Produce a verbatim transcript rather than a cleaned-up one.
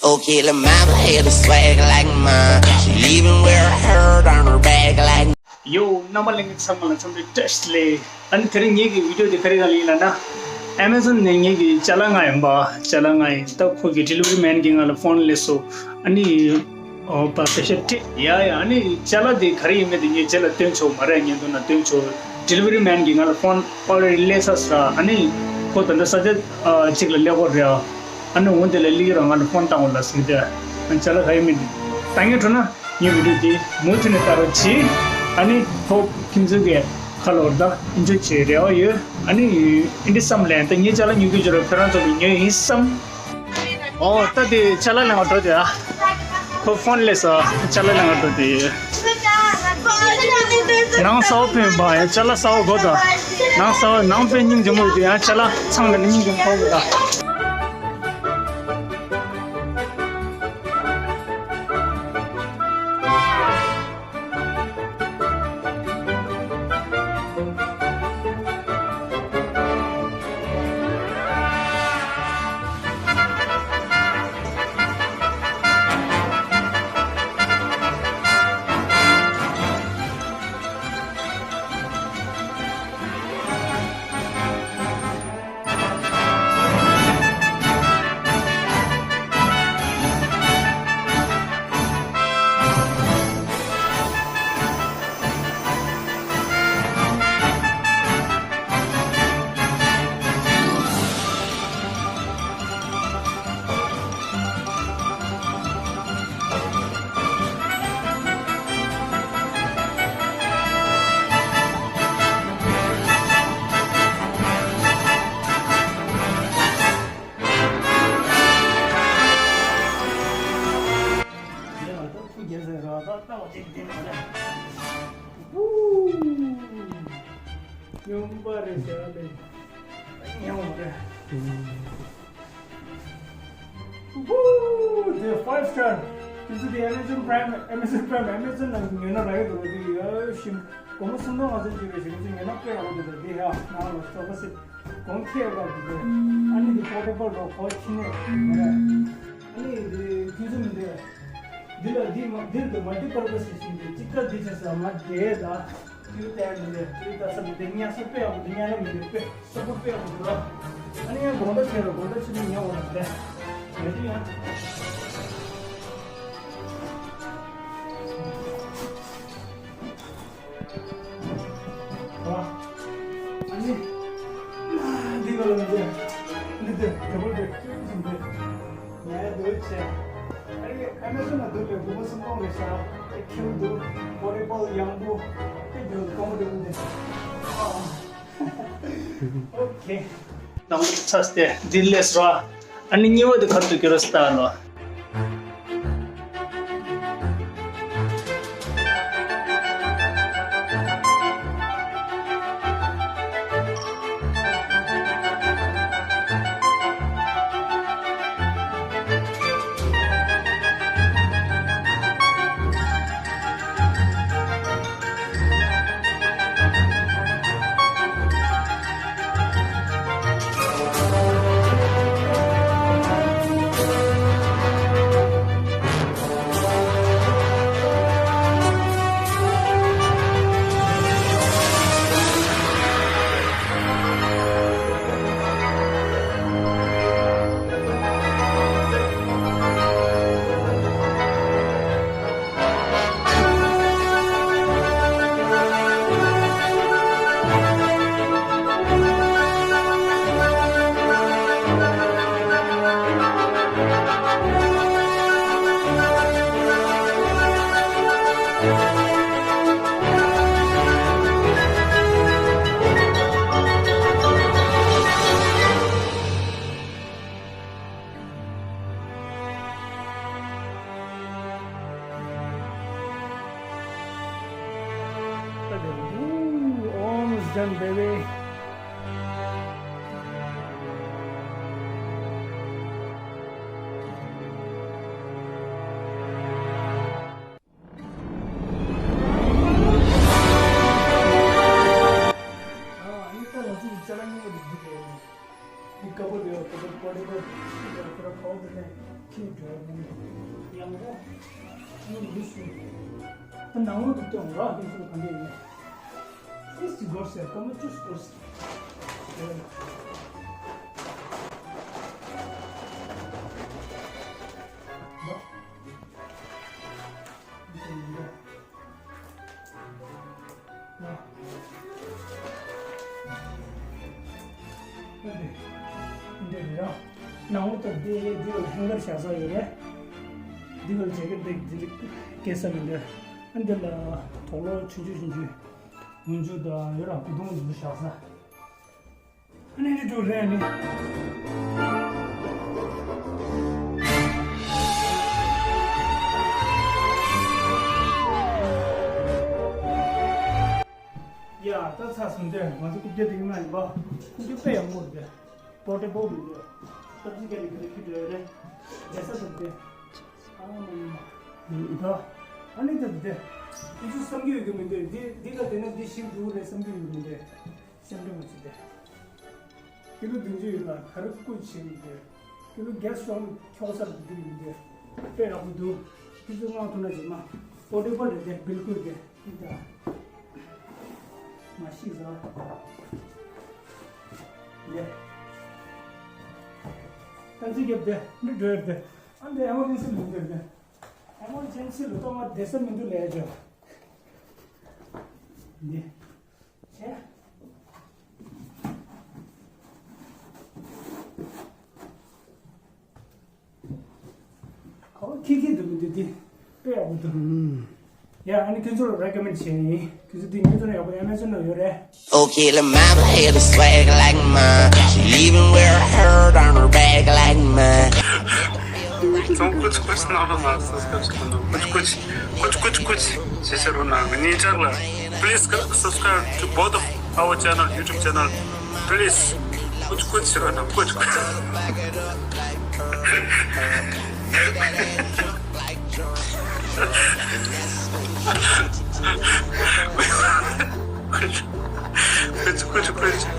Okay, the mama had a swag like mine. She even wear a hurt on her back like. ཡོ། རྣམ་པ་ལྷན་རྒྱས་ཚང་མ་ལ་འཚམས་འདྲི་བཀྲ་ཤིས་བདེ་ལེགས། ཨ་ནི་དེ་རིང་ངེད་ཀྱི་བི་ཌིའོ་དེ་ག་རེ་ག་ལ་ཡིན་ལབ་ན། ཨེ་མ་ཛོན་ནས་ངེད་ཀྱི་ཅ་ལག་ལྔ་ཡིན་པ། ཅ་ལག་ལྔ་ཡིན་ད་ཁོ་གི་ཌི་ལི་ཝ་རི་མེན་གྱིས་ང་ལ་ཕོན་སླེབས་སོང་། ཨ་ནི། ཨོ་པ་པེ་ཤ་ཏྲེ། ཡ་ཡ། ཨ་ནི་ཅ་ལག་དེ་ག་རེ་ཡིན་མིན་དེ་ངས་རྗེས་ལ་སྟོན་ཆོག་མ་རེད། ཉིན་ཐོ་ན་སྟོན་ཆོག་ཌི་ལི་ཝ་རི་མེན་གྱིས་ང་ལ་ཕོན་ཨོ་རེ་ཌི་སླེབས་ཚར་ཟེར། ཨ་ནི་ཁོ་ད་ལྟ་ས་ཆ་གཅིག་ལ་སླེབས་ཀྱི་རེད། ཨ་ནི་འོ་དེ་ལ་སླེབས་ར་ང་ལ་ཕོན་བཏང་འོང་ལབ་ཟེར་གྱི་འདུག་ཨ་ནི་ཅ་ལག་ག་ཡིན་མིན་དེ་ད་ངས་འགྲོ་ན་ངའི་བི་ཌིའོ་དེ་མུ་མཐུད་ནས་ལྟ་རོགས་གྱིས། ཨ་ནི་ཧོབ་ཁྱེད་ཚོ་གི་ཁ་ལོར་ད་ཨེན་ཇོའི་བྱེད་རེ་བ་ཡོད། ཨ་ནི་ཨིན་དི་བསམ་ལན་ད་ངའི་ཅ་ལག་ཉོ་རྒྱུ་བྱོས་ར་ཁྱོད་རང་ཚོ་གི་ཉོས་ཡིན་བསམ། ཨོ་ད་དེ་ཅ་ལག་ལེན་ག་འགྲོ་དེ་ཨ། ཁོ་ཕོན་སླེབས་སོང་། ཅ་ལག་ལེན་ག་འགྲོ་དེ་ཡོད། ནང་གསར་པ་ཕོན་པ་ཡ་ཅ་ལག་གསར་པ་དགོས་ད། ནང་གསར་པ་ནང་པའི་སྙིང་རྗེ་མོ་ཡོད་དེ་ཡང་ཅ་ལག་ཚང་མ་ནི་སྙིང་རྗེ་མོ་གཏོང་དགོས་ད། ཡང་ད་ཐུགས་རྒྱལ་ཟེར་ར་ད་ལྟ་བ་ཅིག་བསྟན་པ་རེད། སྙོམས་པ་རེད་ཟེར་བ་ལས་སྙོམས་པ་རེད། Woo! The five star. This is the Amazon Prime, Amazon Prime, Amazon ནང་ཉོས་ན་རག་གི་འདུག་འདི་ཡོད་ཤིང་སྒོར་མོ་སུམ་སྟོང་ལྔ་བརྒྱ་ཅིག་རེད་ཤིང་འདི་ཉོས་ན་དཔེ་རག་གི་འདུག་འདི་ཧ་ནང་ལ་སོ་ག་སི་གོང་ཁེ་རག་གི་འདུག་ཨ་ནི་འདི་པོར་ཊེ་བལ་རོ་གོ་ཕྱི་ནས་ཨ་ནི་འདི་ཁྱོད་ཚོ་མི་འདི་འདི་ལ་འདི་མ་འདིར་འདུག་མལ་ཊི་པར་པ་སི་ཞིང་འདི་གཅིག་ཀ་འདི་ཆ་ས་མ་བསྡད་ད། དུས་དེར་མི་འདོད་དུས་ད་ས་མི་འདོད་ཉལ་ས་དཔེ་ཡག་པོ་འདུག་ཉལ་ན་མི་འདོད་དཔེ་ས་ཕོ་དཔེ་ཡག་པོ་འདུག་ཨ་ནི་ཡང་དགོང་དག་བྱས་རོགས་དགོང་དག་ཕྱི་ནས་ཉལ་འོང་ན་བསྡད་མེད་དུས་ཡང་ཨ་ནི་འདི་ག་ལ་མི་འདོད་འདི་འདོད་དེ་བོ་འདོད་ཅི་འདོད། ངས་འདོད་ཆེ། ཨ་རེ་ཨ་མེ་ཟོན་ལ་འདོད་པའི་སྒོར་མོ་སུམ་སྟོང་རེད་ཤག་ཨེ་ཁྱེར་འདུག་པོར་ཊེ་བལ་ཡང་པོ་ཨེ་འདོད་དཀོན་པོ་འདོད་འདི། ཨོ་ཁེ། ནང་ཚ་སྟེ་འདི་ལས་ར། ཨ་ནི་གཉིས་པ་དེ་ཁར་དུ་གྱུར་སྟ་ལོ། Ooh, almost done, baby. ཨ་ནི་ད་ང་ཚོ་གི་ཅ་ལག་རྙིང་པ་འདི་འདི་རེད། འདི་དཀར་པོ་རེད། དཀར་པོ་པོ་རེད། ཁྱི་འདྲ་ཁྱི་འདྲ་ཁོག་འདི་ནས་ཁྱི་འདྲ། ཡང་འགྲོ། ཨ་ནི་ཡུལ་སུ། ད་ནང་ལོགས་དུ་སྟོན་ར་ཧེ་སུ་གང་འདྲ་ཡིན། ཨིས་ཀྱི་སྒོར་ཟེར་ཀ་མ་ཅུས་སྒོར་ཟེར། འདི་རེད་ར། ནང་ལོགས་དང་འདི་འདི་ལ་ཧེང་གར་བཞག་ས་ཡོད་རེད། འདི་ལ་ཇེ་ཀེ་ཊི་འདི་འདི་ལ་སྐྱེལ་ས་མི་འདུག་ཨ་འདི་ལ་དོག་ལོ་ཆུང་ཆུང་ཆུང་ཆུང་། འོན་ཆུ་དང་ཡོད་ར་སྐུ་གདུང་འདི་ལ་བཞག་ས། ཨ་ནི་འདི་འགྲོ་རེད་ནི། ཡ་ད་ཚ་སོང་དེ་ང་ཚོ་རྐུབ་བཀྱག་དེ་ཡིན་ན་ཡིན་པ། རྐུབ་བཀྱག་དཔེ་ཡག་པོ་རེད། པོ་ཏེ་བལ་མི་འདུག་སྟབས་ཀྱིས་ཀྱང་ནི་ག་རེ་ཁྱི་འདྲ་རེད། རྒྱལ་ས་དང་དེ། ཨ་མ་མ་མ། ད། ཨ་ནི་ད་དེ། དེ་ཚོ་བསམ་གྱི་ཡོད་གི་མི་འདུག་འདི་འདི་ག་དེ་ན་འདི་ཞིག་འདུག་རེད་བསམ་གྱི་ཡོད་གི་མི་འདུག་སེམས་ཁྲལ་མ་བྱེད་དེ། ཀི་ལོ་བདུན་ཅུ་ཡོད་ལ་ག་རེ་བརྐུས་བྱེད་མི་འདུག་ཀི་ལོ་བརྒྱད་སོང་ཁྱོག་སར་འདུག་མི་འདུག་དཔེ་ཡག་པོ་འདུག་ཁྱི་ཚོ་མངགས་ཐུབ་ན་བྱེད་མ། པོ་ཏེ་བལ་རེད་དེ་བིལ་ཀུལ་དེ། འདི་ད། མ་ཤི་ཟ། ལེ། ཏན་ཙི་རྒྱབ་དེ་འདི་འགྲོ་ཡར་དེ། ཨ་འདི་ཨེ་མར་ཇེན་སི་ལུང་དེར་དེ། ཨེ་མར་ཇེན་སི་ལུང་ཏོ་མ་བསྡད་ས་མི་འདུག་ལས་ཅོ། འདི། ཆེ། ཁོ་ཁྱི་ཁྱི་འདུག་མི་འདུག་འདི། དཔེ་ཡག་པོ་འདུག་ཡ་ཨ་ནི་ཁྱོད་ཚོར་རེ་ཀོ་མེན་ཌི་བྱས་ཡིན། ཁྱོད་ཚོ་འདི་ཉོས་ཚོར་ཡག་པོ་ཨེ་མ་ཛོན་ན་ཡོད་རེད། Okay, little mama, hit a swag like mine. She even wear a heart on her back like mine. ཚང་མ་ཀུཆ་ཀུཆ་གནང་རོགས་གནང་། སབ་སི་ཀ་རབ་ཀུཆ་ཀུཆ་ཀུཆ་ཀུཆ་ཀུཆ་ཀུཆ་ཞེས་བྱ་རོགས་གནང་། ཉིན་ཆག་ལ། Please subscribe to both of our channel, YouTube channel. Please. ཀུཆ་ཀུཆ་ཞེས་རོགས་གནང་། ཀུཆ་ཀུཆ། ཀུཆ་ཀུཆ་ཀུཆ།